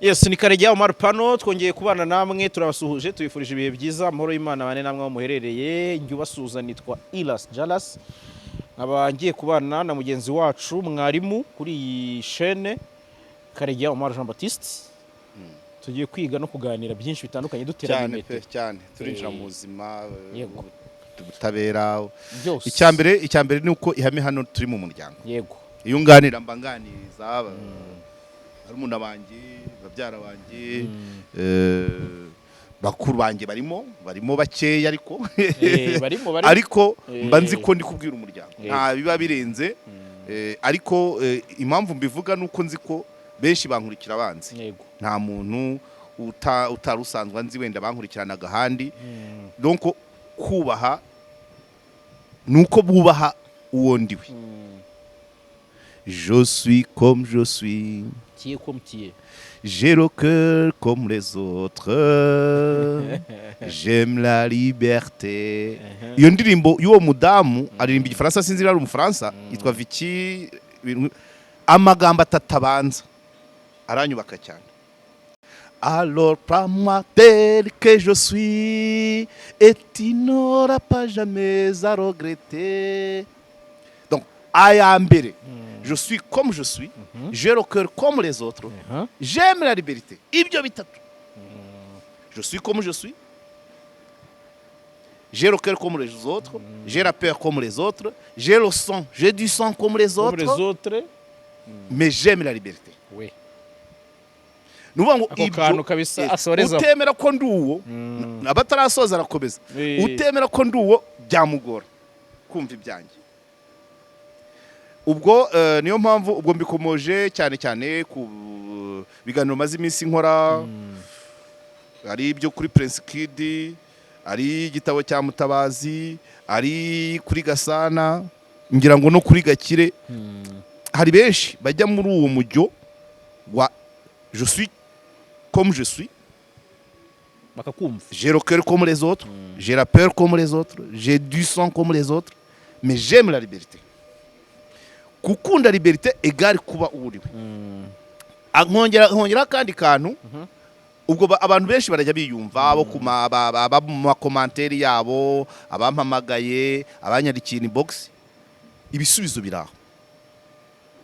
Yes, ni Karegeya Omar Pano, twongeye kubana namwe, turabasuhuje, tubifurije ibihe byiza, amahoro y'Imana bane namwe aho muherereye. Njye ubasuhuza nitwa Ilas Jalas, nkaba ngiye kubana na mugenzi wacu mwarimu kuri iyi chaîne, Karegeya Omar Jean Baptiste. Tugiye kwiga no kuganira byinshi bitandukanye, duterana Cyane pe. imete. Cyane, turinjira mu buzima, ubutabera. Byose. Icya mbere ni uko ihame hano turi mu muryango. Iyo nganira mba nganiriza barumuna banjye, babyara banjye, bakuru banjye barimo bakeya ariko Barimo barimo. Ariko mba nzi ko ndi kubwira umuryango, nta biba birenze. Ariko impamvu mbivuga ni uko nzi ko benshi bankurikira banzi. Nta muntu utari usanzwe anzi, wenda bankurikiranaga ahandi. Donc kubaha ni uko bubaha uwo ndiwe. Je suis comme je suis. Tu es comme tu es. J'ai le cœur comme les autres, j'aime la liberté. Iyo ndirimbo y'uwo mudamu aririmba igifaransa, sinzi niba ari umufaransa, yitwa Vicky. Amagambo atatu abanza aranyubaka cyane: "Alors prends-moi tel que je suis et tu n'auras pas jamais à regretter." Donc aya mbere: je suis comme je suis, j'ai le cœur comme les autres, j'aime la liberté. Ibyo bitatu: je suis comme je suis, j'ai le cœur comme les autres, j'ai la peur comme les autres, j'ai le sang, j'ai du sang comme les Comme autres, les autres. Mais j'aime la liberté. Ni ukuvuga ngo Ako kantu kabisa asorezaho. Utemera ko ndi uwo, abatarasoza arakomeza. Utemera ko ndi uwo byamugora kumva ibyanjye. Ubwo niyo mpamvu ubwo mbikomoje cyane cyane ku biganiro maze iminsi nkora, ari ibyo kuri Prince Kid, ari igitabo cya Mutabazi, ari kuri Gasana, ngira ngo no kuri Gakire. Hari benshi bajya muri uwo mujyo wa je suis comme je suis, bakakumva, j'ai le cœur comme les autres, j'ai la peur comme les autres, j'ai du sang comme les autres, mais j'aime la liberté. Gukunda liberté égale kuba uwo uriwe. Nkongera akandi kantu. Ubwo abantu benshi barajya biyumva abo kuma aba mu ma commentaires yabo, abampamagaye, abanyandikiye inbox, ibisubizo biraho: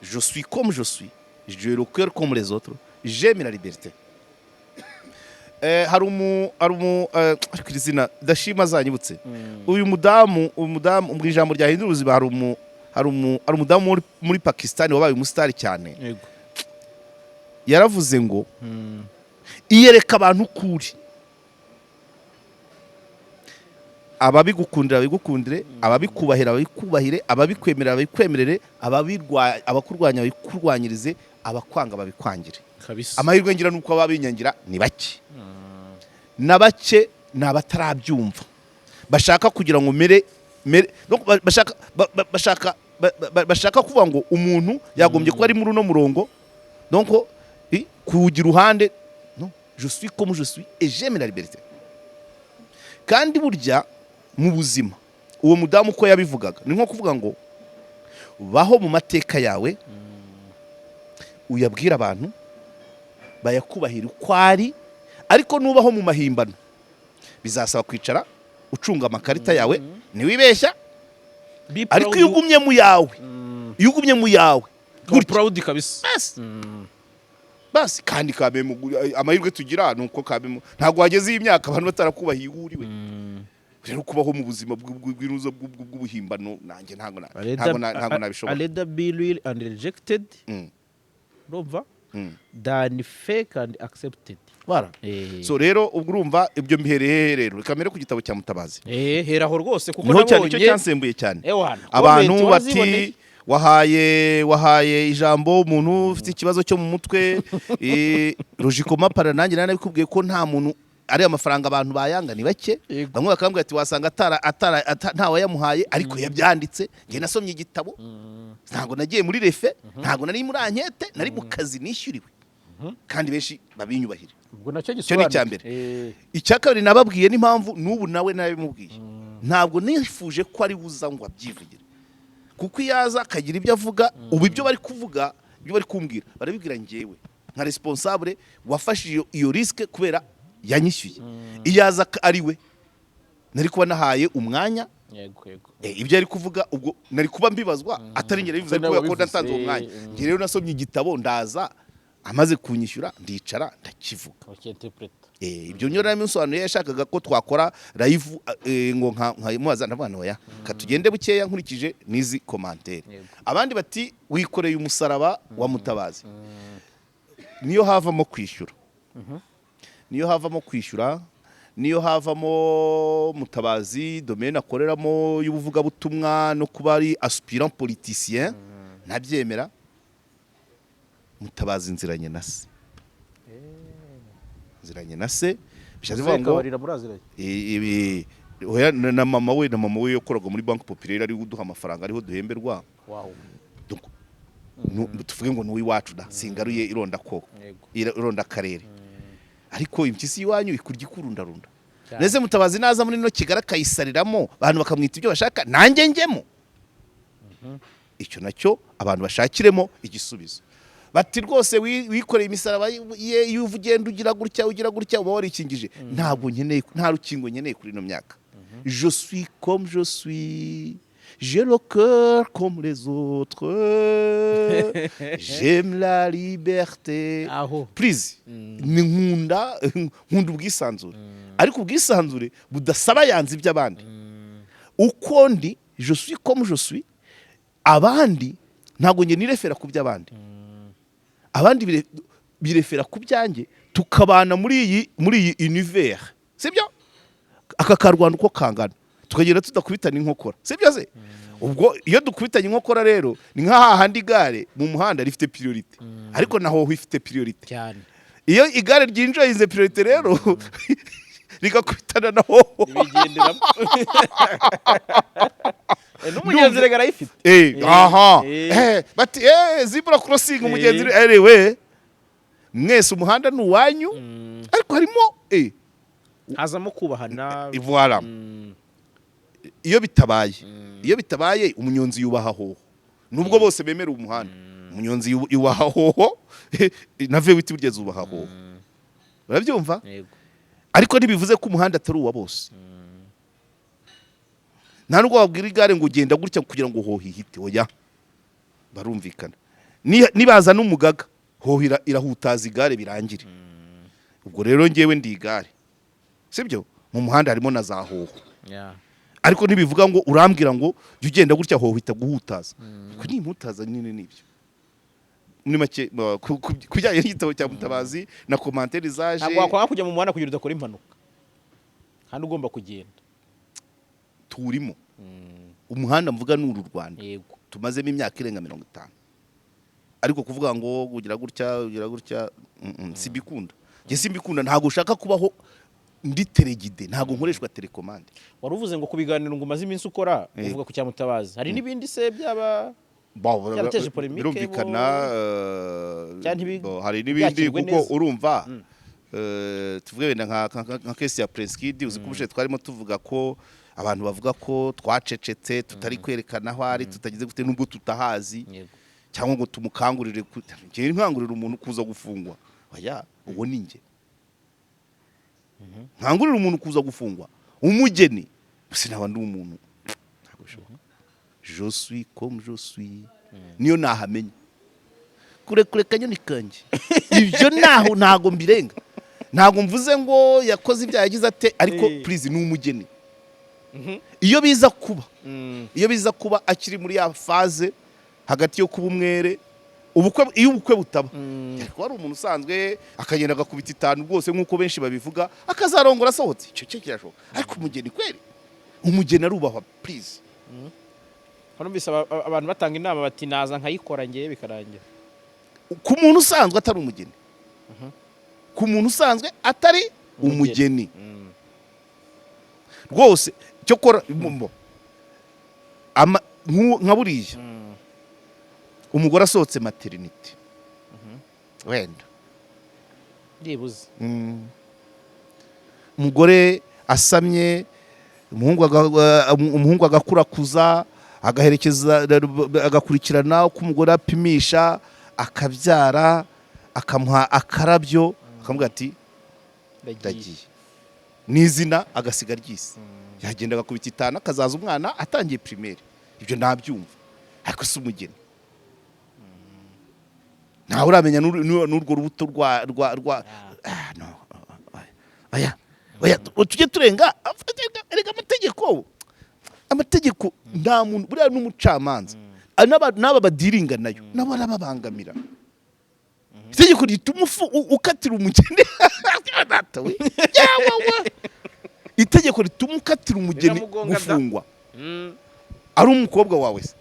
je suis comme je suis, j'ai le cœur comme les autres, j'aime la liberté. Hari umu ariko iri zina ndashima azanyibutse. Uyu mudamu mu ijambo ryahindura ubuzima, hari umudamu muri Pakistan wabaye umusitari cyane. Yaravuze ngo iyereka abantu uko uri, ababigukundira babigukundire, ababikubahira babikubahire, ababikwemerera babikwemerere, abakurwanya babikurwanyirize, abakwanga babikwangire. Amahirwe ngira nuko ababinyangira ni bake, na bake ni abatarabyumva, bashaka kugira ngo mere mere donc bashaka ba- ba- bashaka ba- ba- bashaka kuvuga ngo umuntu yagombye kuba ari muri uno murongo, donc kuwugira uruhande. Non, je suis comme je suis et j'aime la liberté. Kandi burya mu buzima, uwo mudamu uko yabivugaga ni nko kuvuga ngo baho mu mateka yawe, uyabwira abantu bayakubahira uko ari, ariko nubaho mu mahimbano bizasaba kwicara ucunga amakarita yawe, ntiwibeshya. Be Ariko proud. iyo ugumye mu yawe Kuba gutya, proud kabisa. Basi basi. Kandi kabemu, amahirwe tugira ni uko kabemu ntabwo wageze iyi myaka abantu batarakubahiye uwo uriwe. Rero kubaho mu buzima bw'inuzo bw'ubuhimbano, nanjye ntabwo nabishobora. Rather be real and rejected, urumva, than fake and accepted. Bara. So rero ubwo urumva ibyo mbihereye hehe? Rero reka mbere ku gitabo cya Mutabazi. Heraho rwose kuko Niho cyane icyo nabonye cyansembuye cyane. Ewana, Abantu comment bati waraziboneye? wahaye ijambo umuntu ufite ikibazo cyo mu mutwe. Logiquement parlant, nanjye narabikubwiye ko nta muntu ari amafaranga abantu bayanga ni bake. Bamwe bakambwira ati wasanga atara ntawayamuhaye, ariko yabyanditse. Njye nasomye igitabo, ntabwo nagiye muri refe, ntabwo nari muri enquête, nari mu kazi nishyuriwe, kandi benshi babinyubahire. Ubwo nacyo Icyo ni icya gisobanutse. mbere. Icya kabiri nababwiye n'impamvu n'ubu nawe nabimubwiye: ntabwo nifuje ko ari buza ngo abyivugire, kuko iyo aza akagira ibyo avuga, ubu ibyo bari kuvuga, ibyo bari kumbwira, barabibwira njyewe. nka responsable wafashe iyo risque kubera yanyishyuye. Iyo aza ari we nari kuba nahaye umwanya. yego yego Ibyo ari kuvuga, ubwo nari kuba mbibazwa atari njye bivuze, Atari nawe kubera ko wabivuze, natanze uwo mwanya. Njye rero nasomye igitabo, ndaza, amaze kunyishyura ndicara ndakivuga. Ukinterpreta. Ibyo nyora narabimusobanuriye. Yashakaga ko twakora live, ngo nkamubaza, ndavuga nti: "Oya, ka tugende bukeya nkurikije n'izi commentaires." Abandi bati: "Wikoreye umusaraba wa Mutabazi." Niyo havamo kwishyura, niyo havamo kwishyura, niyo havamo Mutabazi domaine akoreramo y'ubuvugabutumwa no kuba ari aspirant politicien, ntabyemera. Mutabazi nziranye na se, nziranye na se, bishatse kuvuga ngo Kabarira muraziranye? Ibi oya, na mama we yakoraga muri Banque Populaire, ari uduha amafaranga, ariho duhemberwa. Donc, tuvuge ngo ni uw'iwacu da, singaruye ironda koko, ironda karere, ariko impyisi y'iwanyu ikurya ikurundarunda. Neze Mutabazi naza muri no Kigali akayisariramo, abantu bakamwita ibyo bashaka, nanjye njyemo. Icyo nacyo abantu bashakiremo igisubizo. Bati: "Rwose wikoreye imisaraba ye, iyo ugenda ugira gutya, ugira gutya, uba warikingije." Ntabwo nkeneye, nta rukingo nkeneye kuri ino myaka. Je suis comme je suis, j'ai le cœur comme les autres, j'aime la liberté. Aho. Please, ni nkunda ubwisanzure, ariko ubwisanzure budasaba yanze iby'abandi. Uko ndi, je suis comme je suis. Abandi ntabwo njye nirefera ku by'abandi, abandi birefera ku byanjye, tukabana muri iyi univers, sibyo? Aka karwanda uko kangana, tukagenda tudakubitana inkokora, sibyo se? Ubwo iyo dukubitanye inkokora rero, ni nka hahandi igare mu muhanda rifite priorité, ariko naho ifite priorité. Iyo igare ryinjoyinze priorité rero, rigakubitana na hoho, ibigenderamo. N'umugenzi rega arayifite. Aha. Bati zebra crossing, umugenzi anyway, mwese umuhanda ni uwanyu, ariko harimo Hazamo kubahana. Voilà. Iyo bitabaye, umunyonzi yubaha hoho, nubwo bose bemera umuhanda. Umunyonzi yubaha hoho, na V8 burya zubaha hoho, urabyumva? Yego. Ariko ntibivuze ko umuhanda atari uwa bose. Nta nubwo wabwira igare ngo ugenda gutya kugira ngo hoho ihite, oya, barumvikana. Nibaza n'umugaga, hoho irahutaza igare birangire. Ubwo rero ngewe ndi igare, sibyo? Mu muhanda harimo na za hoho, ariko ntibivuga ngo urambwira ngo jya ugenda gutya hoho itaguhutaza, kuko nimputaza nyine nibyo. Muri make, ku bijyanye n'igitabo cya Mutabazi na commentaires zaje, Ntabwo wakwanga kujya mu muhanda kugira udakora impanuka kandi ugomba kugenda. Turimo umuhanda mvuga ni uru Rwanda tumazemo imyaka irenga 50. Ariko kuvuga ngo ugira gutya, ugira gutya, simbikunda. Njye simbikunda, ntabwo ushaka kubaho ndi téléguidé, ntabwo nkoreshwa télécommande. Wari uvuze ngo ku biganiro ngo umaze iminsi ukora, uvuga ku cyamutabazi, hari n'ibindi se byaba byarateje polémique? Birumvikana. Cyangwa Hari n'ibindi ntibyakirwe kuko neza? urumva, tuvuge wenda nka case ya Prince Kid. Uzi ko ubushize twarimo tuvuga ko abantu bavuga ko twacecetse, tutari kwerekana aho ari, tutagize gute, nubwo tutahazi, cyangwa ngo tumukangurire njye nkangurira umuntu kuza gufungwa? Oya, uwo ni njye nkangurira umuntu kuza gufungwa umugeni? Sinaba ndi umuntu, ntabwo bishoboka. Je suis comme je suis, niyo nahamenya kure kure kanyoni kanjye. Ibyo naho ntago mbirenga. Ntago mvuze ngo yakoze ibyaha, yagize ate, ariko please, ni umugeni. Iyo biza kuba akiri muri ya phase hagati yo kuba umwere, ubukwe, iyo ubukwe butaba, yari kuba ari umuntu usanzwe, akagenda agakubita itanu rwose nk'uko benshi babivuga, akazarongora asohotse. Icyo cyo kirashoboka. Ariko umugeni kweri, umugeni arubahwa, please. Numvise abantu batanga inama bati: "Naza nkayikora ngewe bikarangira." Ku muntu usanzwe atari umugeni, ku muntu usanzwe atari umugeni rwose, cyokora nka buriya umugore asohotse maternité wenda, Byibuze. Umugore asamye, umuhungu agakurakuza, agaherekeza, agakurikirana uko umugore apimisha, akabyara, Akamuha akarabyo, akamubwira ati: "Ndagiye." "Ndagiye." N'izina agasiga ryise, yagenda agakubita 5, akazaza umwana atangiye primaire, ibyo nabyumva. Ariko si umugeni, ntawe uramenya n'urwo rubuto rwa ah, no, oya, oya, tujye turenga. Erega amategeko nta muntu, buriya n'umucamanza, n'aba badiringa nayo nabo arababangamira. Itegeko rituma ukatira umugeni, data we, yawa we. Itegeko rituma ukatira umugeni Riramugonga da. gufungwa ari umukobwa wawe se,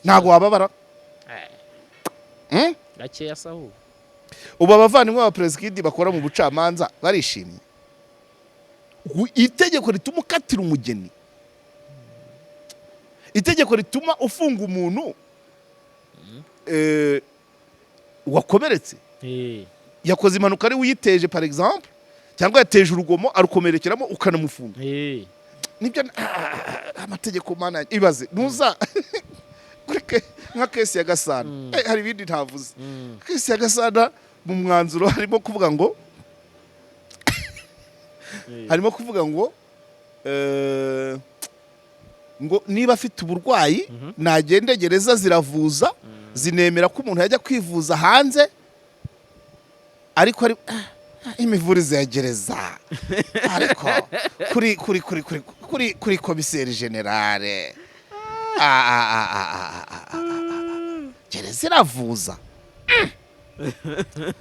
ntabwo wababara? Hmm? Gakeya sahu. Ubu abavandimwe ba Prince bakora mu bucamanza barishimye. Itegeko rituma ukatira umugeni, itegeko rituma ufunga umuntu wakomeretse, yakoze impanuka ari uyiteje par exemple, cyangwa yateje urugomo arukomerekeramo, ukanamufunga, nibyo. Amategeko, mana, ibaze ntuza kuri nka case ya Gasana. Hari ibindi ntavuze. Case ya Gasana, mu mwanzuro harimo kuvuga ngo ngo niba afite uburwayi nagende, gereza ziravuza, zinemera ko umuntu yajya kwivuza hanze, ariko ari imivurize ya gereza, ariko kuri commissaire général, gereza iravuza.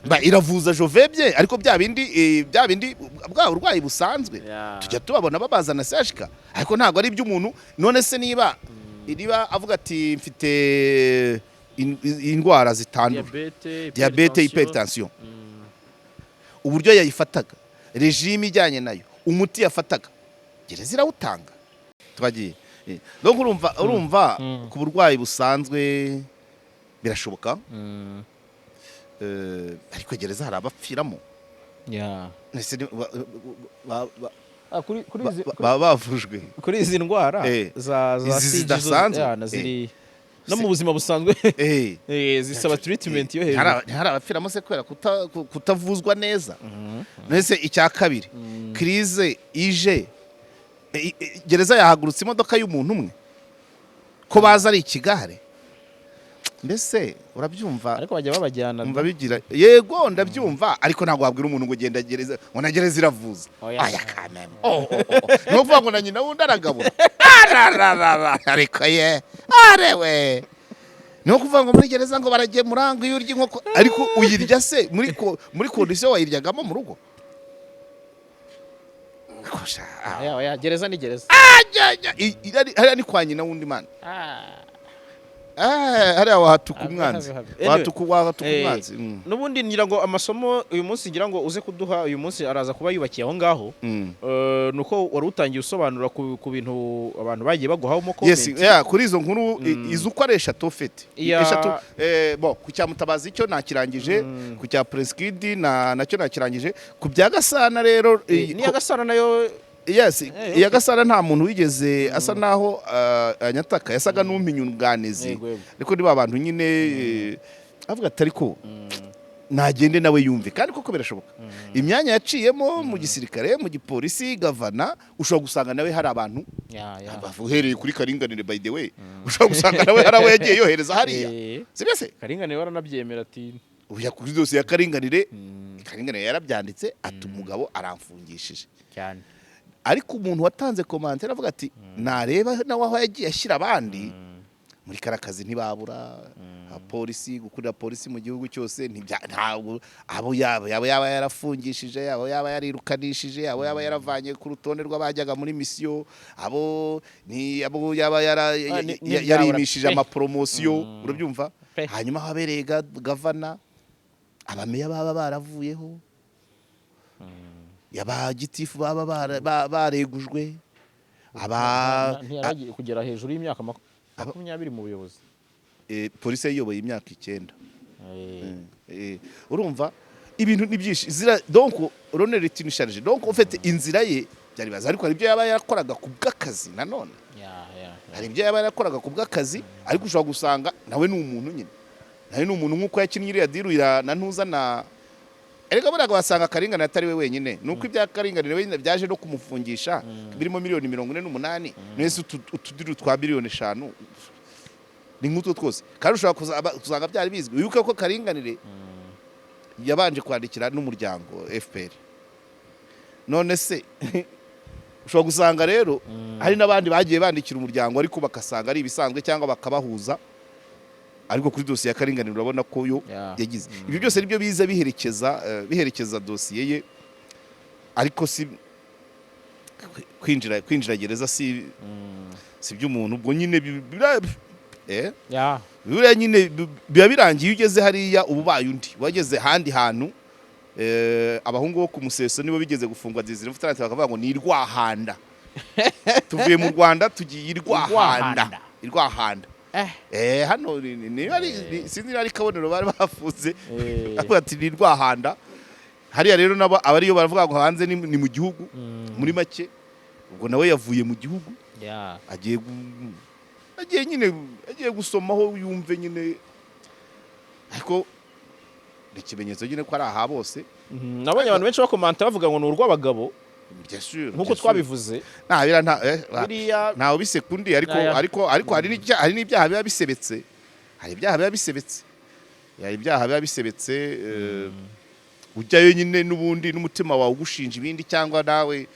Ba iravuza jovebye, ariko bya bindi bwa burwayi busanzwe tujya tubabona babazana sashika, ariko ntabwo ari iby'umuntu. None se niba avuga ati mfite indwara zitandura, diyabete, diyabete, hypertension, uburyo yayifataga, régime ijyanye nayo, umuti yafataga, gereza irawutanga. Twagiye. Donc urumva ku burwayi busanzwe birashoboka, ariko gereza hari abapfiramo. Ese Kuri baba bavujwe? Kuri izi ndwara za Izi CG zo- zidasanzwe. ya, na ziri no mu buzima busanzwe, zisaba treatment yo hejuru. Ntihari abapfiramo se kubera kutavuzwa neza? Nese icya kabiri, crise ije, gereza yahagurutse imodoka y'umuntu umwe ko baza ari ikigare? Mbese urabyumva? Ariko bajya babajyana. Umva bigira, yego ndabyumva, ariko ntabwo wabwira umuntu ngo genda gereza, ngo na gereza iravuza. Oya. Aya kameme, oh, oh, oh. Ni ukuvuga ngo na nyina wundi aragabura. Arararara, ariko ye arewe, ni ukuvuga ngo muri gereza ngo baragemura, ngo iyo urya inkoko, ariko uyirya se muri condition wayiryagamo mu rugo? Ariko sha, Oya, oya, gereza ni gereza. Ajya, ajya. Hariya ni kwa nyina wundi mana. Hariya wahatuka Have, umwanzi. have, have. Wahatuka umwanzi. N'ubundi ngira ngo amasomo uyu munsi, ngira ngo uze kuduha uyu munsi, araza kuba yubakiye aho ngaho. Nuko wari utangiye usobanura ku bintu abantu bagiye baguhamo Yes, comment. yeah, kuri izo nkuru, izo uko ari eshatu ufite, eshatu, bon, ku cya Mutabazi cyo nakirangije, ku cya Prince Kid na nacyo nakirangije, ku bya Gasana rero, N'iya Gasana nayo? Yes. Okay. Iya Gasana nta muntu wigeze asa naho anyataka, yasaga n'umpinyunganizi. Yego, yego. Ariko niba abantu nyine, avuga ati ariko nagende nawe yumve, kandi koko birashoboka, imyanya yaciyemo mu gisirikare, mu gipolisi, gavana, ushobora gusanga nawe hari abantu Ya. uhereye kuri Karinganire, by the way, ushobora gusanga nawe hari abo yagiye yohereza hariya. Sibyo se? Karinganire waranabyemera ati Uya kuri dosiye ya Karinganire, Karinganire yarabyanditse ati umugabo aramfungishije. Cyane. Ariko umuntu watanze commentaire avuga ati nareba nawe aho yagiye ashyira abandi muri kara kazi, ntibabura abapolisi gukurira polisi mu gihugu cyose, ntabwo abo yaba yarafungishije, abo yaba yarirukanishije, abo yaba yaravanye ku rutonde rw'abajyaga muri misiyo, abo ni abo yaba Ntibyabura yarimishije pe. ama promotion, urabyumva? Pe. Hanyuma aho abereye gavana, abameya baba baravuyeho, yaba gitifu baba baregujwe, aba Ntiyaragiye kugera hejuru y'imyaka 20 mu buyobozi. Polisi yayiyoboye imyaka 9. Urumva ibintu ni byinshi zira, donc l'honneur est une charge, donc en fait inzira ye byari baza, ariko hari ibyo yaba yarakoraga ku bw'akazi nanone. Ya. Hari ibyo yaba yarakoraga ku bw'akazi, ariko ushobora gusanga nawe ni umuntu nyine. Nawe ni umuntu nk'uko yakinnye iriya deal na ntuza na erega buriya wasanga Karinganire atari we wenyine, ni uko ibya Karinganire wenyine byaje no kumufungisha birimo miliyoni 48. Nese utudeal twa miliyoni 5 ni nk'utwo twose, kandi ushobora kuzanga byari bizwi. Wibuke ko Karinganire yabanje kwandikira n'umuryango FPR. None se ushobora gusanga rero hari n'abandi bagiye bandikira umuryango, ariko bagasanga ari ibisanzwe cyangwa bakabahuza. Ariko kuri dosiye ya Karinganire urabona ko yo yagize ibyo byose, nibyo biza biherekeza dosiye ye. Ariko si kwinjira gereza si by'umuntu ubwo nyine buriya nyine biba birangiye. Iyo ugeze hariya uba ubaye undi, wageze ahandi hantu. Abahungu bo ku Museso nibo bigeze gufungwa dix-neuf trente, bakavuga ngo ni irwahanda, tuvuye mu Rwanda tugiye irwahanda. Irwahanda. Irwahanda. Hano niba ari sinzi niba ari Kabonero bari bafunze. Bavuga ati ni irwahanda hariya. Rero nabo abariyo baravuga ngo hanze ni mu gihugu. Muri make ubwo nawe yavuye mu gihugu, agiye nyine, agiye gusomaho yumve nyine, ariko ni ikimenyetso nyine ko ari aha bose. Nabonye abantu benshi bakomanta bavuga ngo ni urw'abagabo. Bien sûr, nk'uko bien sûr. twabivuze. Nta biriya nta buriya ntawe biseka undi, ariko Naya. ariko hari n'ibyaha biba bisebetse, hari ibyaha biba bisebetse. Ujyayo nyine n'ubundi n'umutima wawe ugushinja ibindi cyangwa nawe,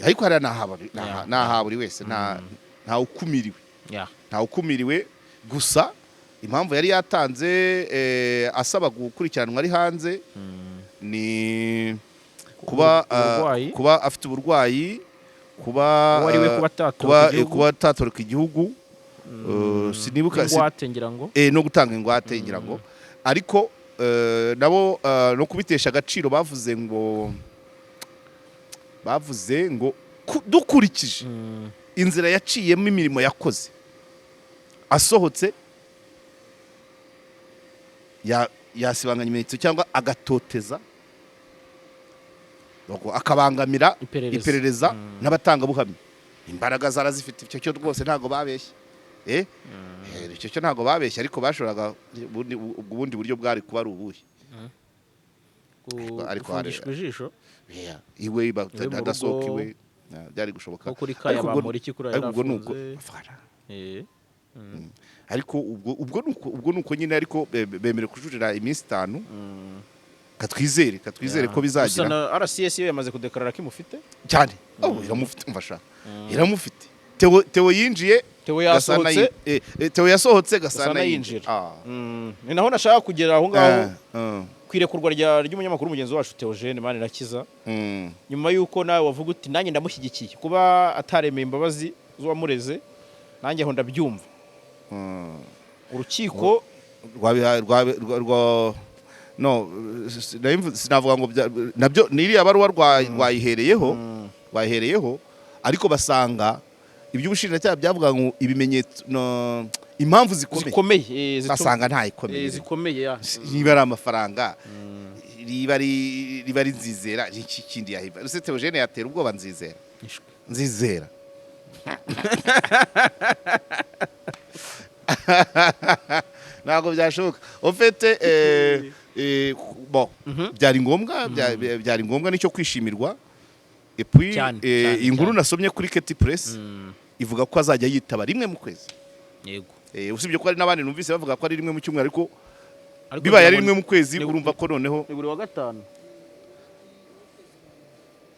ariko hariya ni aha buri wese, nta ukumiriwe. Nta ukumiriwe. Gusa impamvu yari yatanze asaba gukurikiranwa ari hanze ni kuba Uburwayi. kuba afite uburwayi, kuba Uwo ari we, kuba atatoroka igihugu. Kuba atatoroka igihugu. Sinibuka Ingwate ngira ngo. No gutanga ingwate ngira ngo. Ariko nabo no kubitesha agaciro, bavuze ngo dukurikije inzira yaciyemo, imirimo yakoze, asohotse yasibanganya ibimenyetso cyangwa agatoteza, ubwo akabangamira Iperereza. iperereza n'abatangabuhamya. Imbaraga zarazifite, icyo cyo rwose ntabwo babeshye. Icyo cyo ntabwo babeshye, ariko bashoboraga ubwo bundi buryo bwari kuba ari ubuhe? Ariko Gufungishwa ijisho. Yeah, iwe Iwe mu adasohoka rugo. iwe. Byari gushoboka. Nko kuri kaya Ariko ubwo- bamura iki kuri ariko ubwo ni uko yarafunze. Voilà. Ariko ubwo nuko nyine, ariko bemerewe kujurira iminsi 5. Katwizere ko Gusa bizagira. na RCS yo yamaze kudekarara ko imufite. Cyane. Oh, iramufite, umva sha, iramufite. Theo yinjiye. Theo Gasana yasohotse. Theo yasohotse, Gasana Gasana yinjira. yinjira. Ni naho nashaka kugera aho ngaho ku irekurwa ry'umunyamakuru mugenzi wacu Theogene Manirakiza, nyuma y'uko nawe wavuga uti nanjye ndamushyigikiye kuba ataremeye imbabazi z'uwamureze, nanjye aho ndabyumva. Urukiko rwabiha rwa no sinavuga ngo nabyo ni iriya baruwa rwayihereyeho, ariko basanga iby'ubushinjacyaha byavuga ngo ibimenyetso no, impamvu zikomeye zikomeye, basanga ntayikomeye. Zikomeye ya. Niba ari amafaranga, riba ari Nzizera, iki kindi yahiba ese Theogene yatera ubwoba Nzizera? Ishwe. Nzizera ntabwo byashoboka. Au fait, bon, byari ngombwa, nicyo kwishimirwa. Et puis Cyane, cyane, inkuru cyane. nasomye kuri Keti Press ivuga ko azajya yitaba rimwe mu kwezi. Usibye ko hari n'abandi numvise bavuga ko ari rimwe mu cyumweru, ariko Ariko bibaye ari ngira ngo rimwe mu kwezi, urumva ko noneho ni buri wa gatanu.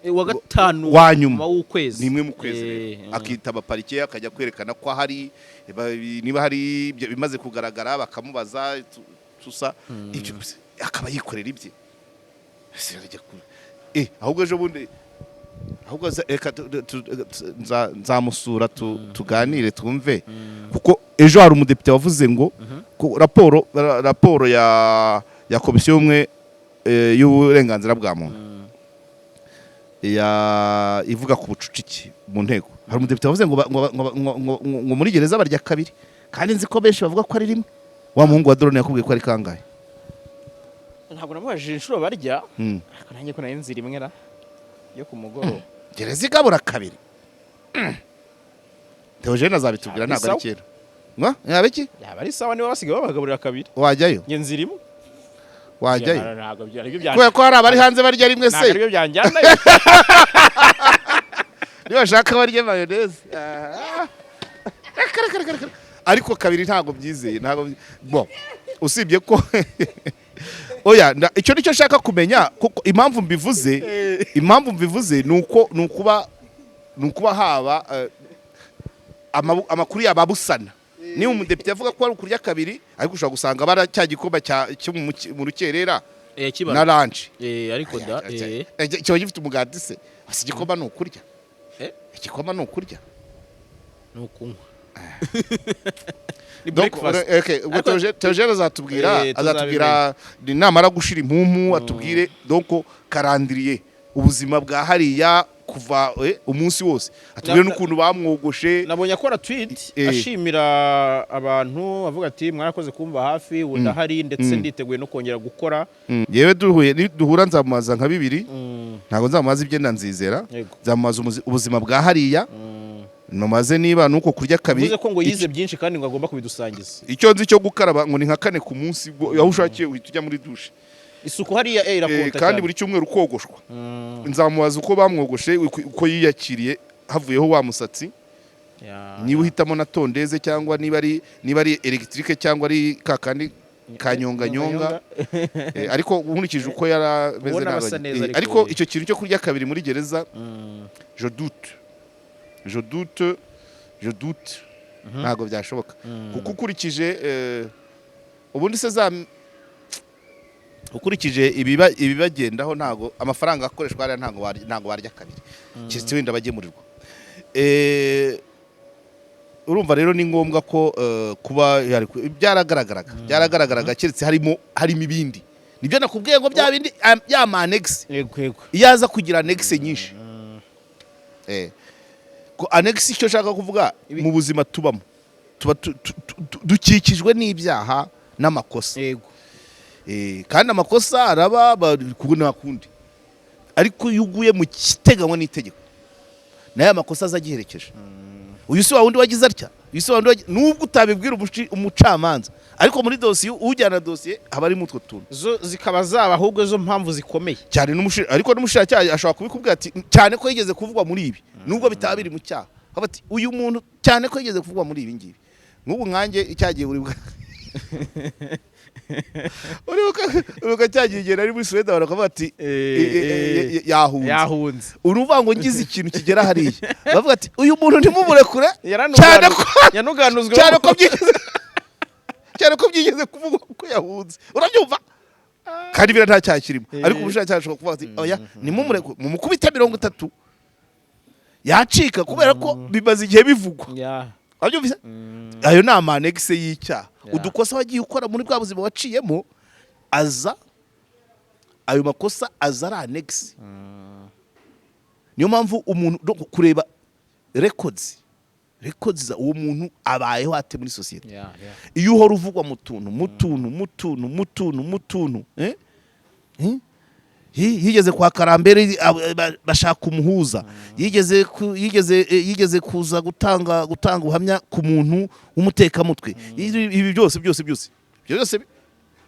Wa gatanu Wa nyuma. w'ukwezi. Ni imwe mu kwezi rero. Akitaba parike, akajya kwerekana ko ahari, niba hari ibyo bimaze kugaragara bakamubaza tusa ibyo gusa, akaba yikorera ibye. Ese arajya ahubwo ejo bundi ahubwo reka nzamusura tuganire twumve, kuko ejo hari umudepite wavuze ngo ko raporo ya komisiyo y'ubumwe y'uburenganzira bwa muntu ya ivuga ku bucucike mu nteko, hari umudepite wavuze ngo ngo muri gereza barya kabiri, kandi nzi ko benshi bavuga ko ari rimwe. Wa muhungu wa drone yakubwiye ko ari kangahe? Ntabwo namubajije inshuro barya, ariko nanjye ko nari nzi rimwe ra yo ku mugoroba. Gereza igabura kabiri. Theogene azabitubwira, ntabwo ari Sawa. kera. Yaba iki? Yaba ari sawa niba basigaye babagaburira kabiri. Wajyayo? Njye nzirimo. Wajyayo? Ntabwo aribyo byanjye. Kubera ko hari abari hanze barya rimwe Ntabwo se? aribyo byanjyanayo. Nibashaka barye mayonnaise. Reka, reka, reka, reka. Ariko kabiri ntabwo byizeye, ntabwo bon, usibye ko oya, icyo nicyo nshaka kumenya, kuko impamvu mbivuze ni uko ni ukuba haba amakuru yababusana. Niba umudepite avuga ko ari ukurya kabiri, ariko ushobora gusanga bara cya gikoma cyo mu rukerera na lunch. Ariko da Kiba gifite umugati se? Ese igikoma ni ukurya? Eh? Igikoma ni ukurya? Ni ukunywa, ni Donc, breakfast. Okay, ubwo Theogene azatubwira. Tuzabimenya. Azatubwira namara gushira impumu, atubwire donc calendrier, ubuzima bwa hariya kuva umunsi wose, atubwire n'ukuntu bamwogoshe. Nabonye akora tweet ashimira abantu, avuga ati: "Mwarakoze kumva hafi, ubu ndahari ndetse nditeguye no kongera gukora." Yewe, duhuye, niduhura nzamubaza nka bibiri. Ntabwo nzamubaza ibyo nzizera. Nzamubaza ubuzima bwa hariya, numubaze niba nuko kurya kabiri. Bivuze ko ngo yize byinshi kandi ngo agomba kubidusangiza. Icyo nzi cyo gukaraba ngo ni nka kane ku munsi, ubwo aho ushakiye uhita ujya muri douche. Isuku hariya irakonta Kandi cyane. buri cyumweru kogoshwa. Nzamubaza uko bamwogoshe, uko yiyakiriye havuyeho wa musatsi, niba uhitamo na tondeuse cyangwa niba ari électrique cyangwa ari kakandi kanyonganyonga. Ariko nkurikije uko yarameze Ubona basa neza, ariko ariko icyo kintu cyo kurya kabiri muri gereza, je doute, je doute, je doute, ntabwo byashoboka, kuko ukurikije ubundi se za ukurikije ibibagendaho, ntabwo amafaranga akoreshwa hariya, ntabwo barya kabiri, keretse wenda bagemurirwa. Urumva rero ni ngombwa ko kuba byaragaragaraga, keretse harimo ibindi. Nibyo nakubwiye ngo bya bindi ya ma annexe. Yego. Iyo aza kugira annexe nyinshi, ko annexe, icyo nshaka kuvuga, mu buzima tubamo tuba dukikijwe n'ibyaha n'amakosa. Kandi amakosa araba nta kundi, ariko iyo uguye mu kiteganywa n'itegeko, nayo amakosa aza agiherekeje. Uyu si wa wundi wagize atya, uyu si wa wundi nubwo utabibwira umucamanza, ariko muri dosiye, ujyana dosiye haba harimo utwo tuntu. Zo zikaba zaba ahubwo zo mpamvu zikomeye. Cyane, ariko n'umushinjacyaha ashobora kubikubwira ati cyane ko yigeze kuvugwa muri ibi, nubwo bitaba biri mu cyaha. Akavuga ati uyu muntu cyane ko yigeze kuvugwa muri ibi ngibi. Nk'ubu nkanjye icyagiye uribuka cyagiye igihe nari muri Suwede, barakuvuga ati yahunze. Yahunze. Uruvuga ngo ngize ikintu kigera hariya, bavuga ati uyu muntu ntimumurekure cyane ko Yanuganuzwe. cyane ko byigeze kuvugwa ko yahunze. Urabyumva? Kandi biriya nta cyaha kirimo, ariko umushinjacyaha ashobora kuvuga ati oya, nimumurekure, mumukubite 30 yacika, kubera ko bimaze igihe bivugwa. Wabyumvise? Ayo ni ama annexe y'icyaha. Udukosa wagiye ukora muri bwa buzima waciyemo, aza ayo makosa aza ari annexe. Niyo mpamvu umuntu no kureba records za uwo muntu, abayeho ate muri sosiyete. Iyo uhora uvugwa mu tuntu, mu tuntu, mu tuntu, mu tuntu, mu tuntu, eh? Eh? Yigeze kwa Karambere, bashaka umuhuza, yigeze kuza gutanga ubuhamya ku muntu w'umutekamutwe. Ibi byose byose byose, ibyo byose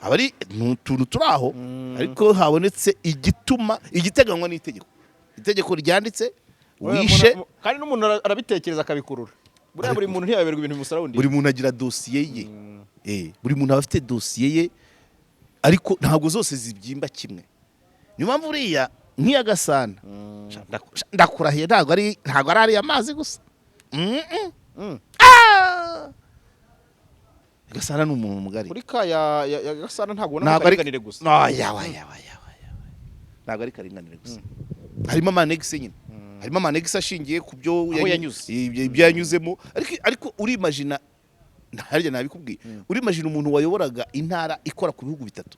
aba ari ni utuntu turi aho, ariko habonetse igituma igiteganywa n'itegeko, itegeko ryanditse, wishe. Kandi n'umuntu arabitekereza akabikurura. Buriya buri muntu ntiyayoberwa ibintu bimusara undi. Buri muntu agira dosiye ye. Buri muntu aba afite dosiye ye, ariko ntabwo zose zibyimba kimwe. Niyo mpamvu uriya nk'iya Gasana, ndakurahiye, ntabwo ari ariya mazi gusa. Ah! Gasana ni umuntu mugari. Muri ka ya Gasana ntabwo ubona Ntabwo ari akaringanire gusa. Oya, oya, oya, oya, ntabwo ari karinganire gusa, harimo ama annexe nyine, harimo ama annexe ashingiye ku byo Aho yanyuze. Ibyo yanyuzemo. Ariko urimagina, harya nabikubwiye, urimagina umuntu wayoboraga intara ikora ku bihugu bitatu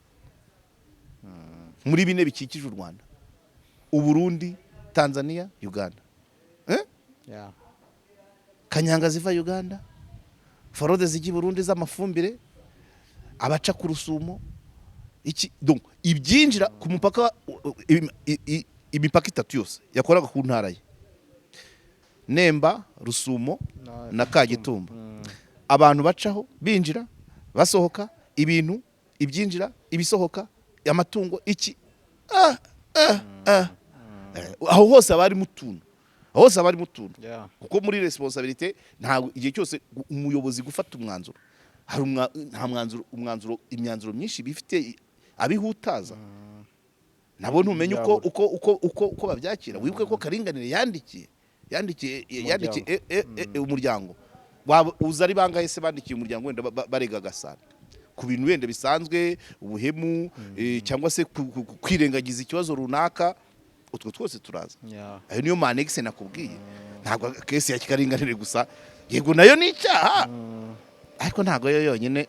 muri bine bikikije u Rwanda: Uburundi, Tanzania, Uganda, eh? Kanyanga ziva Uganda, fraude zijya i Burundi z'amafumbire, abaca ku Rusumo, iki, donc ibyinjira ku mupaka, imipaka itatu yose yakoraga ku ntara ye: Nemba, Rusumo na Kagitumba. Abantu bacaho binjira, basohoka, ibintu, ibyinjira, ibisohoka, amatungo, iki, ah, ah, ah. Aho hose haba harimo utuntu, aho hose haba harimo utuntu, kuko muri responsabilité ntabwo igihe cyose umuyobozi gufata umwanzuro hari nta mwanzuro, umwanzuro, imyanzuro myinshi bifite abihutaza nabo ntumenye uko Byabura. uko babyakira. Wibuke ko Karinganire yandikiye umuryango. Waba uza ari bangahe se bandikiye umuryango wenda barega Gasana ku bintu wenda bisanzwe, ubuhemu, cyangwa se kwirengagiza ikibazo runaka? Utwo twose turaza. Ayo niyo ma annexe nakubwiye. Ntabwo case ya Karinganire gusa, yego nayo ni icyaha, ariko ntabwo yo yonyine.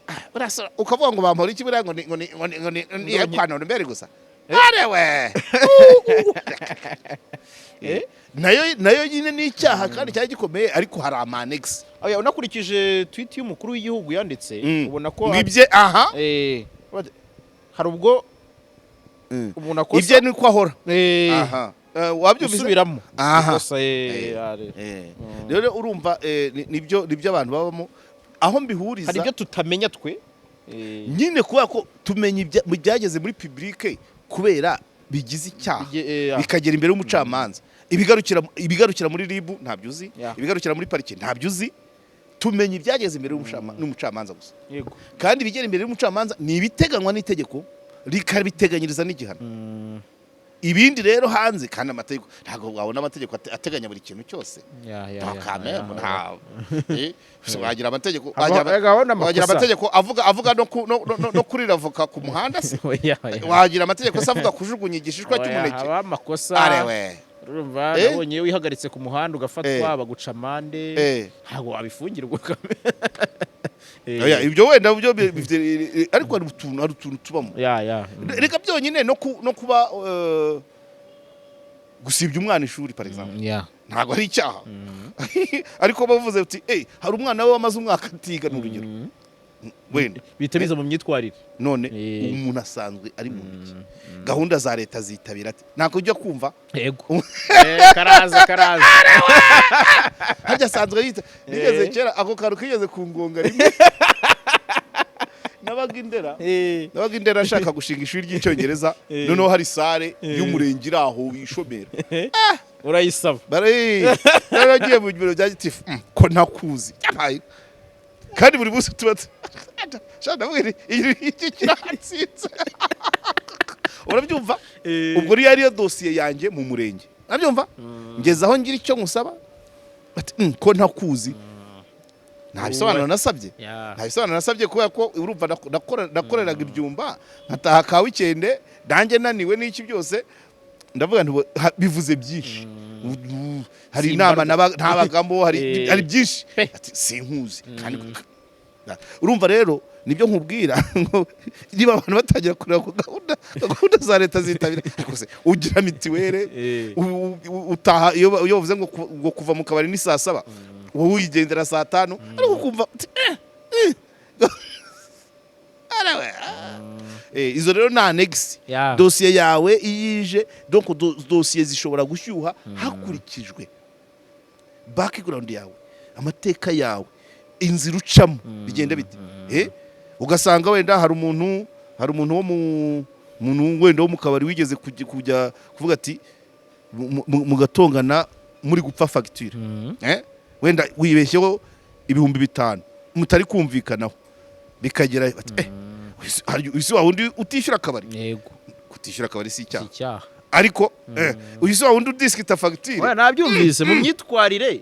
Ah, ukavuga ngo bampora iki buriya, ngo ni Ndonye. kwa mbere gusa arewe. Nayo nyine ni icyaha kandi cyari gikomeye, ariko hari ama annexe. Oya, unakurikije tweet y'umukuru w'igihugu yanditse, ubona ko ngo ibye aha hari ubwo umuntu akosa Ibye ni ko ahora. Aha. Wabyumvise? Gusubiramo Aha. ikosa, Rero urumva, nibyo abantu babamo aho mbihuriza. Hari ibyo tutamenya twe. Nyine kubera ko tumenya mu byageze muri public kubera bigize icyaha, bikagera imbere y'umucamanza. Ibigarukira muri RIB ntabyo uzi, ibigarukira muri parike ntabyo uzi. Tumenya ibyageze imbere n'umucamanza gusa. Kandi ibigera imbere y'umucamanza ni ibiteganywa n'itegeko, rikabiteganyiriza n'igihano. Ibindi rero hanze, kandi amategeko, ntabwo wabona amategeko ateganya buri kintu cyose. Nta kamembe, nta wagira amategeko Haba wagira amakosa. amategeko avuga no kurira avoka ku muhanda se? Oya, oya. Wagira amategeko se avuga kujugunya igishishwa Oya, cy'umuneke? haba amakosa. Arewe. Urumva, nabonye iyo wihagaritse ku muhanda ugafatwa, baguca amande, ntabwo wabifungirwa. Oya, ibyo wenda byo bifite, ariko hari utuntu tubamo. Ya ya. Reka byonyine no kuba gusibya umwana ishuri, par exemple, ntabwo ari icyaha, ariko bavuze uti: "Eh, hari umwana we wamaze umwaka atiga," ni urugero wenda. Bihita biza mu myitwarire. None umuntu asanzwe ari mu ntoki gahunda za leta zitabira ati ntabwo ujya kumva. Yego. Karaza karaza. Harya asanzwe yita nigeze kera ako kantu kigeze ku ngonga rimwe. Nabaga Indera, nabaga Indera ashaka gushinga ishuri ry'Icyongereza. Noneho hari salle y'umurenge iri aho wishomera. Urayisaba. Bari naragiye mu biro bya gitifu, ko ntakuzi. Yabaye. Kandi buri munsi tuba sha ndavuga nti, iki kiratsinze, urabyumva? Ubwo rero ariyo dosiye yanjye mu murenge, urabyumva? Ngeze aho ngira icyo nkusaba, bati: Ko ntakuzi?" Nta bisobanuro nasabye. Nta bisobanuro nasabye kubera ko urumva nakoreraga ibyumba, nkataha ka weekend nanjye naniwe n'iki byose. Ndavuga nti bivuze byinshi. Hari Si inama imbarwa. ntabagamo, hari hari byinshi. Pe. Ati: "Sinkuzi." Kandi urumva rero nibyo nkubwira ngo niba abantu batangira kureba ku gahunda za leta zitabira, ariko se ugira mitiwere? Utaha iyo bavuze ngo kuva mu kabari ni saa 7, wowe wigendera saa 5, ariko ukumva uti, eh, eh. Arawe, ah. Izo rero ni annexe. Dosiye yawe iyo ije, donc dosiye zishobora gushyuha hakurikijwe background yawe, amateka yawe, inzira ucamo, bigenda bite. Ugasanga wenda hari umuntu wo mu muntu wenda wo mu kabari wigeze kujya kuvuga ati mugatongana muri gupfa fagitire. Wenda wibeshyeho 5000 mutari kumvikanaho, bikagera bati: "Eh, uyu si wa wundi utishyura akabari?" Kutishyura akabari si Si icyaha. icyaha. Ariko uyu si wa wundi udisikita fagitire? Oya, nabyumvise mu myitwarire.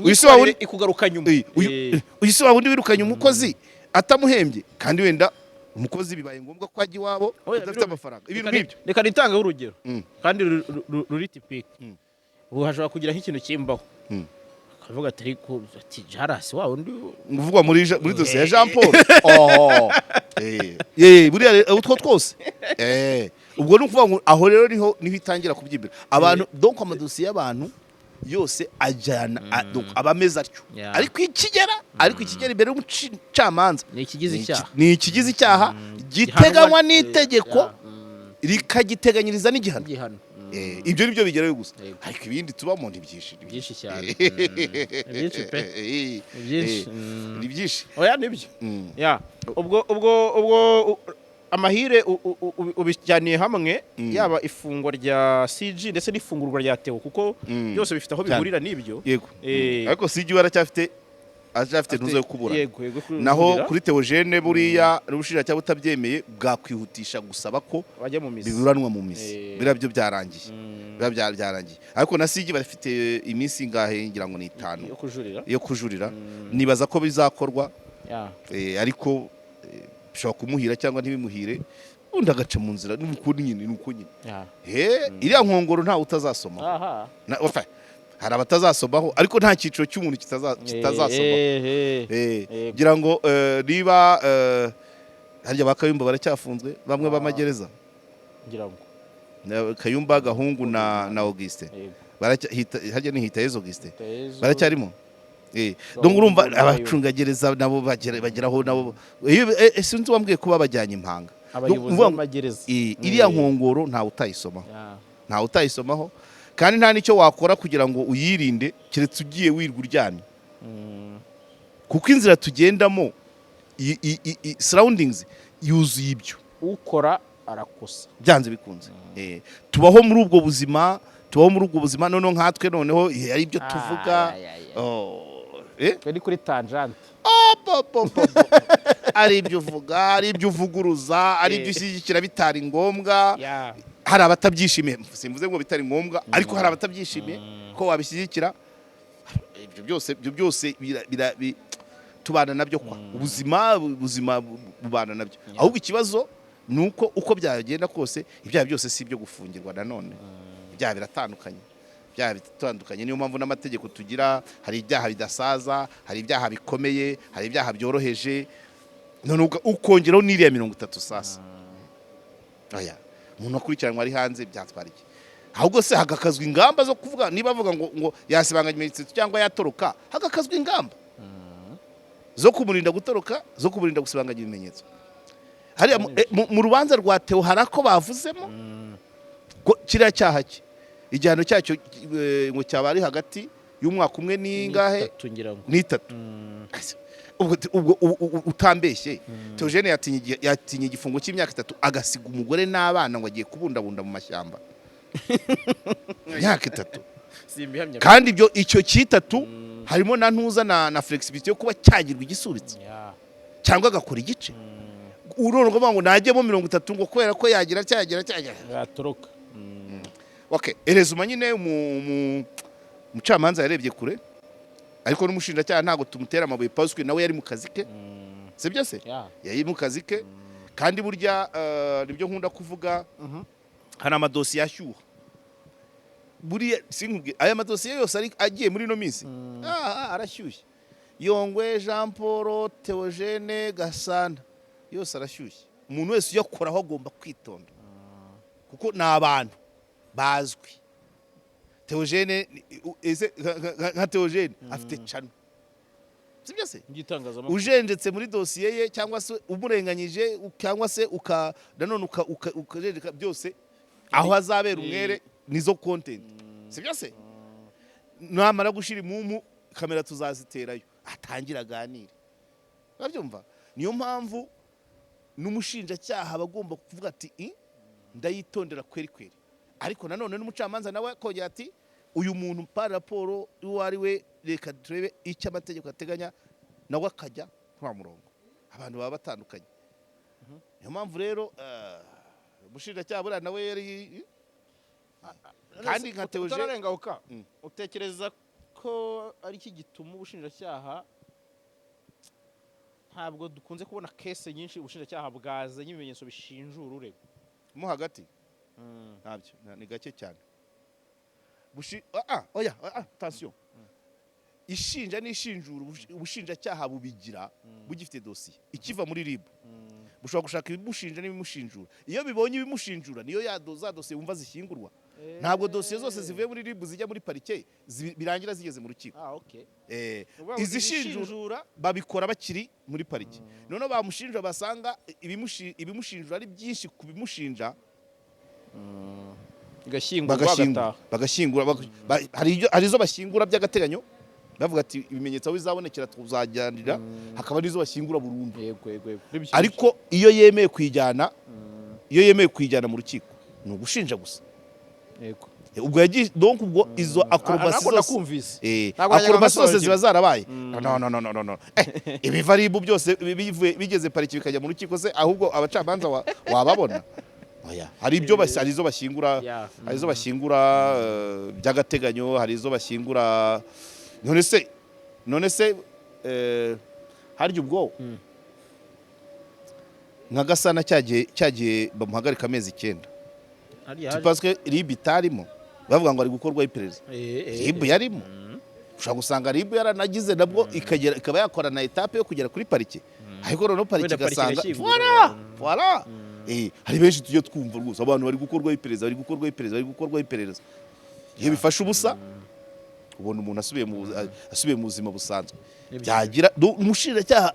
Uyu si wa wundi Imyitwarire ikugaruka nyuma. Uyu si wa wundi wirukanye umukozi atamuhembye, kandi wenda umukozi bibaye ngombwa ko ajya iwabo Oya, udafite amafaranga, ibintu nk'ibyo. Reka nitangeho urugero kandi ruri typique. Ubu hashobora kugira nk'ikintu kimbaho, akavuga ati: "Ariko," ati, "Jarasi wa wundi uvugwa muri dosiye ya Jean Paul." Oh, buriya utwo twose, ubwo ni ukuvuga ngo aho rero niho itangira kubyimbira abantu. Donc amadosiye y'abantu yose ajyana donc aba ameze atyo. Ariko ikigera imbere y'umucamanza ni ikigize icyaha. Ni ikigize icyaha giteganywa Gihanwa- n'itegeko, Ya, rikagiteganyiriza n'igihano. Igihano. Ibyo nibyo bigerayo gusa. Yego. Ariko ibindi tubamo ni byinshi, ni Byinshi cyane. Ni byinshi pe. Ni byinshi. Ni byinshi. Oya, nibyo. Ya, ubwo amahire ubijyaniye hamwe, yaba ifungwa rya CG ndetse n'ifungurwa rya Theo, kuko byose bifite aho bihurira n'ibyo. Yego. Ariko CG we aracyafite ntuzo yo kubura. Yego, Naho kujurira. kuri Theogene, buriya n'ubushinjacyaha butabyemeye bwakwihutisha gusaba ko bajya mu mizi. Biburanwa mu mizi. Biriya byo byarangiye. Biba byarangiye, ariko na CG bafite iminsi ingahe? Ngira ngo ni 5 yo kujurira. Yo kujurira. Nibaza ko bizakorwa. Ariko bishobora kumuhira cyangwa ntibimuhire, ubundi agaca mu nzira. Ni uko nyine, ni uko nyine. He, iriya nkongoro ntawe utazasomaho. Enfin, hari abatazasomaho, ariko nta cyiciro cy'umuntu kitazasomaho. Ngira ngo niba harya ba Kayumba baracyafunzwe, bamwe b'amagereza. Ngira ngo. Kayumba, Gahungu na Augustin. Yego. Harya ni Hitayezu Augustin? Hitayezu. Baracyarimo. Gahungu Donc urumva na Kayumba. Abacungagereza nabo bageraho nabo. Sinzi wambwiye ko babajyanye impanga. Abayobozi Uvuga ngo b'amagereza. Iriya nkongoro ntawe utayisomaho. Ntawe utayisomaho, kandi nta n'icyo wakora kugira ngo uyirinde, keretse ugiye wirwa uryamye, kuko inzira tugendamo surroundings yuzuye ibyo. Ukora arakosa. Byanze bikunze. Tubaho muri ubwo buzima, tubaho muri ubwo buzima. Noneho nkatwe, noneho ari ibyo tuvuga. Ay, ay, ay. Oh, Twe ni kuri tangente. Po, po, po, po. Ari ibyo uvuga, ari ibyo uvuguruza, ari ibyo ushyigikira bitari ngombwa. Hari abatabyishimiye. Simvuze ngo bitari ngombwa, ariko hari abatabyishimiye ko wabishyigikira. Ibyo byose tubana nabyo kwa ubuzima bubana nabyo. Ahubwo ikibazo ni uko, uko byagenda kose, ibyaha byose si ibyo gufungirwa. Nanone ibyaha biratandukanye, ibyaha bitandukanye. Niyo mpamvu n'amategeko tugira, hari ibyaha bidasaza, hari ibyaha bikomeye, hari ibyaha byoroheje. None ukongeraho n'iriya 30. Sasa oya, umuntu akurikiranwa ari hanze byatwara iki? Ahubwo se hagakazwa ingamba zo kuvuga, niba bavuga ngo yasibanganya ibimenyetso cyangwa yatoroka, hagakazwa ingamba zo kumurinda gutoroka, zo kumurinda gusibanganya ibimenyetso. Hariya mu rubanza rwa Theo hari ako bavuzemo ko kiriya cyaha cye, igihano cyacyo ngo cyaba ari hagati y'umwaka umwe n'ingahe? N'itatu, ngira ngo. N'itatu. Ubwo utambeshye, Theogene yatinye igifungo cy'imyaka 3, agasiga umugore n'abana ngo agiye kubundabunda mu mashyamba imyaka 3? Simbihamya. Kandi ibyo, icyo cy'itatu harimo na ntuza na flexibility yo kuba cyagirwa igisubitse cyangwa agakora igice. Urumva ngo ngo najyemo 30, ngo kubera ko yagira cyagira cyagira Yatoroka. Okay, erezuma nyine umucamanza yarebye kure, ariko n'umushinjacyaha ntabwo tumutera amabuye, parce nawe yari mu kazi ke. Sibyo se? Ya. Yari mu kazi ke. Kandi burya nibyo nkunda kuvuga, hari amadosiye ashyuha. Buriya sinkubwiye, aya madosiye yose ari agiye muri ino minsi arashyushye. Yongwe Jean Paul, Theogene Gasana, yose arashyushye. Umuntu wese uyakoraho agomba kwitonda, kuko ni abantu bazwi. Theogene ese nka Theogene afite channel, sibyo se? Igitangazamakuru. Ujenjetse muri dosiye ye, cyangwa se umurenganyije, cyangwa se uka nanone ukajenjeka, byose aho azabera umwere nizo content, sibyo se? Namara gushira imumu, kamera tuzaziterayo, atangira aganire. Urabyumva? Niyo mpamvu n'umushinjacyaha aba agomba kuvuga ati: "I, ndayitondera kweri kweri." Ariko nanone n'umucamanza nawe akongera ati: "Uyu muntu, par rapport uwo ari we, reka turebe icyo amategeko ateganya." Nawe akajya kuri wa murongo. Abantu baba batandukanye. Niyo mpamvu rero umushinjacyaha buriya nawe yari kandi nka Theogene Utararengahuka, utekereza ko ari iki gituma ubushinjacyaha, ntabwo dukunze kubona case nyinshi ubushinjacyaha bwazanye ibimenyetso bishinjura uregwa? Mo hagati ntabyo, ni gake cyane. Oya, attention, ishinja n'ishinjura, ubushinjacyaha bubigira bugifite dosiye ikiva muri RIB. Bushobora gushaka ibimushinja n'ibimushinjura. Iyo bibonye ibimushinjura, niyo ya za dosiye wumva zishyingurwa. Ntabwo dosiye zose zivuye muri RIB zijya muri parike, birangira zigeze mu rukiko. Ah, okay. Ni ukuvuga ngo Izishinjura izishinjura babikora bakiri muri parike. Noneho bamushinja, basanga ibimushinjura ari byinshi ku bimushinja. Igashyingurwa, bagashyingura, agataha. Bagashyingura, hari izo bashyingura by'agateganyo, bavuga ati ibimenyetso aho bizabonekera tuzajyanira, hakaba n'izo bashyingura burundu. Yego. Nibyo. Ariko iyo yemeye kuyijyana mu rukiko, ni ugushinja gusa. Ubwo yagiye, donc ubwo izo acrobatie Nako zose nakumvise. Ntabwo najyaga acrobatie zose ngasobanukirwa. ziba zarabaye. No, no, no, no, no, no, ibiva RIB byose bigeze pariki bikajya mu rukiko se, ahubwo abacamanza wababona? Oya, hari izo bashyingura, hari izo bashyingura by'agateganyo, hari izo bashyingura. None se harya ubwo nka Gasana cyagiye bamuhagarika amezi 9, Hariya hari- parce que RIB itarimo, bavuga ngo ari gukorwaho iperereza? RIB yarimo. Ushobora gusanga RIB yaranagize nabwo ikagera, ikaba yakora na étape yo kugera kuri parike, ariko noneho parike Wenda parike igasanga irashyingura. Voilà. Hari benshi tujya twumva rwose abantu bari gukorwaho iperereza, bari gukorwaho iperereza, bari gukorwaho iperereza. Iyo bifashe ubusa, ubona umuntu asubiye mu buzima busanzwe. Byagira umushinjacyaha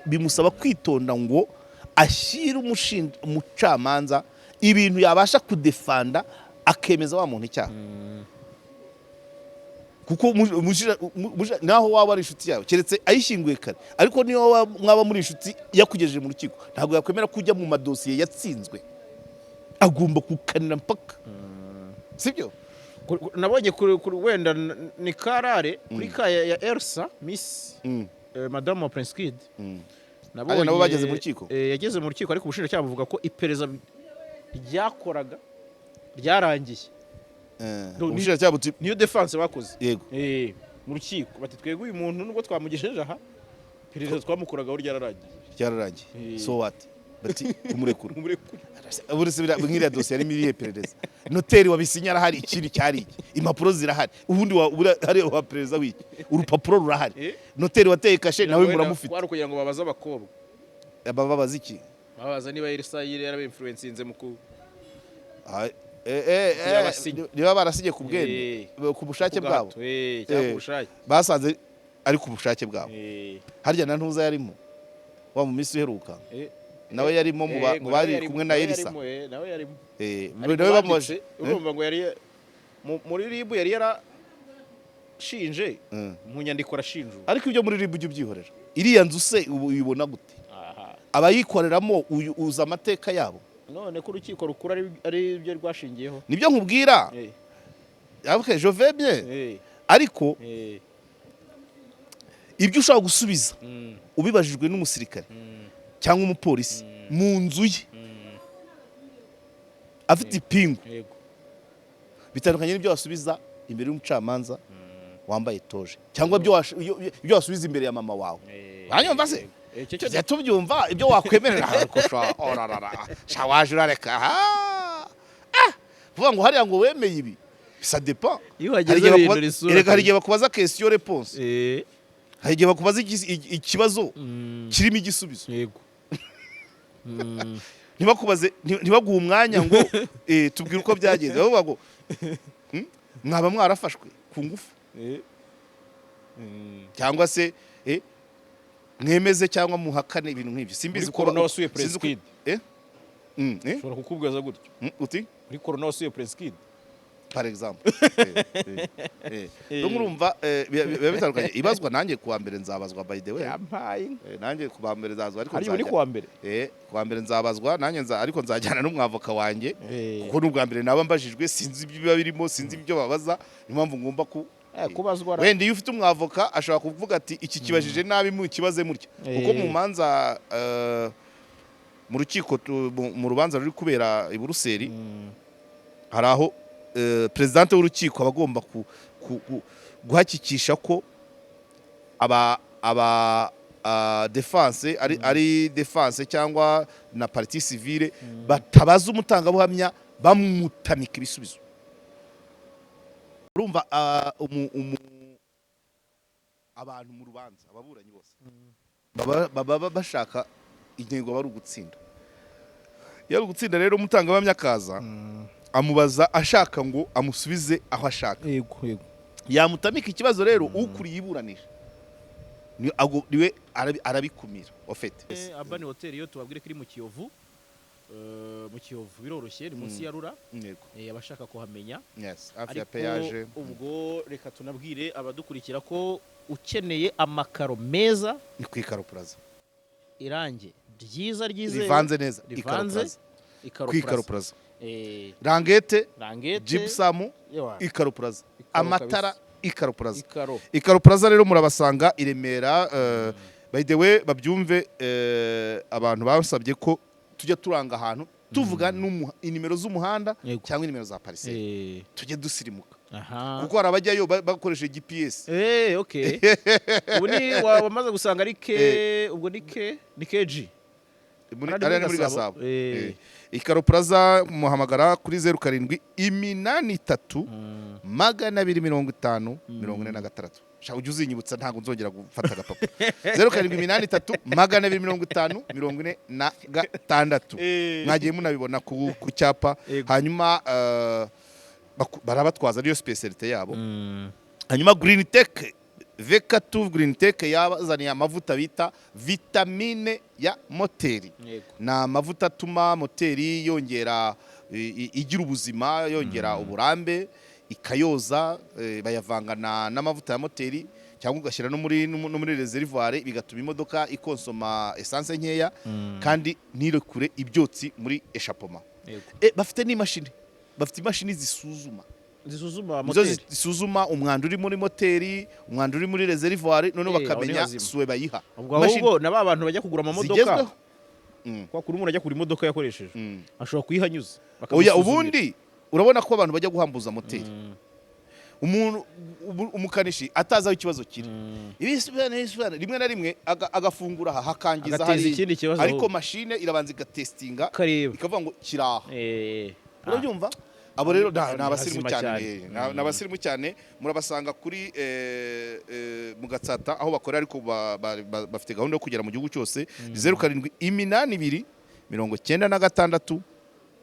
bimusaba kwitonda ngo ashyire umucamanza ibintu yabasha kudefanda, akemeza wa muntu icyaha, kuko naho waba ari inshuti yawe, keretse ayishyinguye kare, ariko niyo mwaba muri inshuti yakugejeje mu rukiko, ntabwo yakwemera ko ujya mu madosiye yatsinzwe. Agomba kukanira mpaka, sibyo? Nabonye kuri wenda ni karare kuri ka ya Elsa Miss Madame wa Prince Kid. Hariya nabo bageze mu rukiko? Yageze mu rukiko, ariko ubushinjacyaha buvuga ko iperereza ryakoraga ryarangiye. No, Ubushinjacyaha buti Niyo defense bakoze. Yego. Mu rukiko bati twebwe uyu muntu nubwo twamugejeje aha, iperereza twamukoragaho ryararangiye. Ryararangiye. So what? Bati kumurekura. Murekure. Buretse nk'iriya dosiye harimo irihe perereza? Noteri wabisinye arahari, ikindi cyari iki? Impapuro zirahari. Ubundi hariya wa perereza w'iki? Urupapuro rurahari. Noteri wateye kashe nawe Wenda muramufite. Kwari ukugira ngo babaze abakobwa. Bababaza iki? Babaza niba Elsa yari yarabinfluencinze mu ku Ah, Yabasinye. niba barasinye ku bwende, ku bushake ku bwabo. gahato, cyangwa ku bushake. Basanze ari ku bushake bwabo. Harya na ntuza yarimo wa mu minsi iheruka, nawe yarimo mu ngo bari nawe kumwe na nawe Elsa. yarimo, nawe yarimo. Ariko Nawe bamubaje. banditse, urumva ngo yari muri RIB yari yarashinje, mu nyandiko arashinjura. Ariko ibyo muri RIB ujya ubyihorera. Iriya nzu se ubu uyibona gute? Aha. Abayikoreramo uzi amateka yabo? None ko urukiko rukuru ari byo rwashingiyeho. Nibyo nkubwira. Okay, je vais bien, ariko ibyo ushobora gusubiza ubibajijwe n'umusirikare cyangwa umupolisi mu nzu ye afite ipingu, bitandukanye n'ibyo wasubiza imbere y'umucamanza wambaye toge, cyangwa ibyo wasubiza imbere ya mama wawe. Uranyumva se? Icyo cyo Tujya tubyumva ibyo wakwemerera, ariko sha, orarara sha, waje urareka. Ah, kuvuga ngo hariya ngo wemeye ibi, ça dépend. Iyo Hari uhageze igihe bihindura isura. Erega hari igihe bakubaza question réponse. Hari igihe bakubaza ikibazo kirimo igisubizo. Ntibakubaze, ntibaguhe umwanya ngo tubwire uko byagenze. Bavuga ngo mwaba mwarafashwe ku ngufu, cyangwa se mwemeze cyangwa muhakane ibintu nk'ibyo. Simbizi. Muri corona wasuye Sinzi Prince Kid? Eh? Ushobora kukubwaza gutyo. Uti? Muri corona wasuye Prince Kid? Par exemple. Donc urumva biba bitandukanye. Ibazwa nanjye kuwa mbere nzabazwa, by the way. Yampaye. Nanjye kuwa mbere nzabazwa, ariko Hari uri nzajya kuwa mbere? Kuwa mbere nzabazwa nanjye, ariko nzajyana n'umwavoka wanjye, kuko n'ubwa mbere naba mbajijwe, sinzi ibyo biba birimo, sinzi ibyo babaza. Niyo mpamvu ngomba ku Kubazwa Wenda iyo ufite umwavoka ashobora kuvuga ati iki kibajije nabi, mu kibaze mutya, kuko mu manza mu rukiko mu rubanza ruri kubera i Buruseli, hari aho présidente w'urukiko aba agomba guhakikisha ko aba défense ari défense cyangwa na partie civile batabaza umutangabuhamya bamutamika ibisubizo. Urumva abantu mu rubanza, ababuranyi bose baba bashaka intego, aba ari ugutsinda. Iyo ari ugutsinda rero, umutangabuhamya akaza amubaza ashaka ngo amusubize aho ashaka. Yego. Yamutamika ikibazo rero, ukuriye iburanisha niwe arabikumira ofete. Urban Hotel yo tubabwire ko iri mu Kiyovu. Mu Kiyovu biroroshye, ni munsi ya RURA. Abashaka kuhamenya. Yes, hafi ya Ariko péage. ubwo reka tunabwire abadukurikira ko ukeneye amakaro meza, Ni ku Ikaro Plaza. Irangi ryiza ryizewe, rivanze neza, Ikaro rivanze, Plaza. Ikaro Ku Ikaro Plaza. Plaza. Rangete, Rangete, gypsum, yewe, Ikaro Plaza. Ikaro. Amatara, Kabisa. Ikaro Plaza. Ikaro. Ikaro Plaza rero murabasanga i Remera. By the way, babyumve, abantu basabye ko tujya turanga ahantu tuvuga inimero z'umuhanda cyangwa inimero za parcelle, tujye dusirimuka, kuko hari abajyayo bakoresheje GPS. Okay, ubu ni wamaze gusanga ari ke, ubwo ni ke, ni KG. Muri Hariya hariya ni ni muri Gasabo. Gasabo. Ikaro Plaza muhamagara kuri 0783 250 46. Shaka ujye uzinyibutsa, ntabwo nzongera gufata agapapuro. 0783 250 46. Mwagiye munabibona ku cyapa. Hanyuma barabatwaza, ariyo spécialité yabo. Hanyuma Green Tech VK2, Green Tech yabazaniye amavuta bita vitamine ya moteri. Ni amavuta atuma moteri yongera igira ubuzima, yongera uburambe, ikayoza. Bayavangana n'amavuta ya moteri cyangwa ugashyira no muri réservoir, bigatuma imodoka ikonsoma essence nkeya kandi ntirekure ibyotsi muri échappement. Bafite n'imashini, bafite imashini zisuzuma. Zisuzuma Nizo moteri. zisuzuma umwanda uri muri moteri, umwanda uri muri réservoir, noneho Aho ni bakamenya hazima. suwe bayiha. Ubwo Imashini ahubwo na ba bantu bajya kugura amamodoka, zigezweho. Kwa kuri umuntu ajya kugura imodoka yakoresheje, ashobora kuyihanyuza Oya. bakamusuzumira. Ubundi urabona ko abantu bajya guhambuza moteri, umuntu umukanishi atazi aho ikibazo kiri. Ibisubirane, ibisubirane, rimwe na rimwe agafungura aha hakangiza Agateza hariya. ikindi kibazo Ariko ahubwo. mashine irabanza igatestinga, Ukareba. ikavuga ngo kiraha. Urabyumva? Abo rero ni abasirimu Hazima cyane. cyane. Ni abasirimu cyane. Murabasanga kuri mu Gatsata aho bakorera, ariko bafite gahunda yo kugera mu gihugu cyose. 0782 96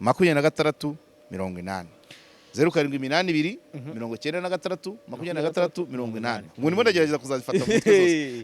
26 80, 0782 96 26 80. Ubwo ndimo ndagerageza kuzazifata mu mutwe zose.